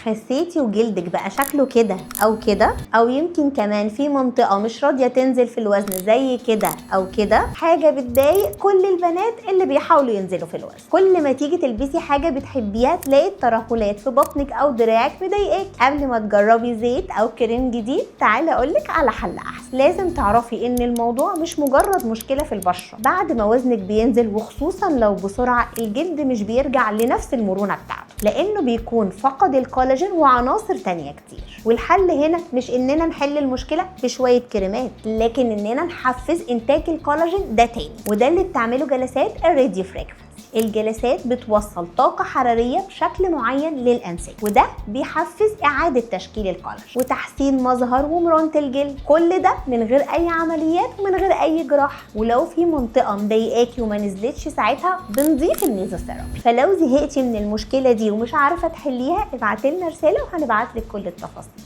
خسيتي وجلدك بقى شكله كده او كده، او يمكن كمان في منطقة مش راضية تنزل في الوزن زي كده او كده. حاجة بتضايق كل البنات اللي بيحاولوا ينزلوا في الوزن. كل ما تيجي تلبسي حاجة بتحبيها تلاقي الترهلات في بطنك او دراعك مضايقاك. قبل ما تجربي زيت او كريم جديد تعالي اقولك على حل احسن. لازم تعرفي ان الموضوع مش مجرد مشكلة في البشرة. بعد ما وزنك بينزل وخصوصا لو بسرعة، الجلد مش بيرجع لنفس المرونة بتاعته لانه بيكون فقد الكولاجين وعناصر تانية كتير. والحل هنا مش اننا نحل المشكلة بشوية كريمات، لكن اننا نحفز انتاج الكولاجين ده تاني، وده اللي بتعمله جلسات ال radio frequency. الجلسات بتوصل طاقة حرارية بشكل معين للأنسجة، وده بيحفز إعادة تشكيل الكولاجين وتحسين مظهر ومرونة الجلد. كل ده من غير أي عمليات ومن غير أي جراحة. ولو في منطقة مضايقاكي وما نزلتش ساعتها بنضيف الميزوثيرابي. فلو زهقتي من المشكلة دي ومش عارفة تحليها ابعتلنا رسالة وهنبعتلك كل التفاصيل.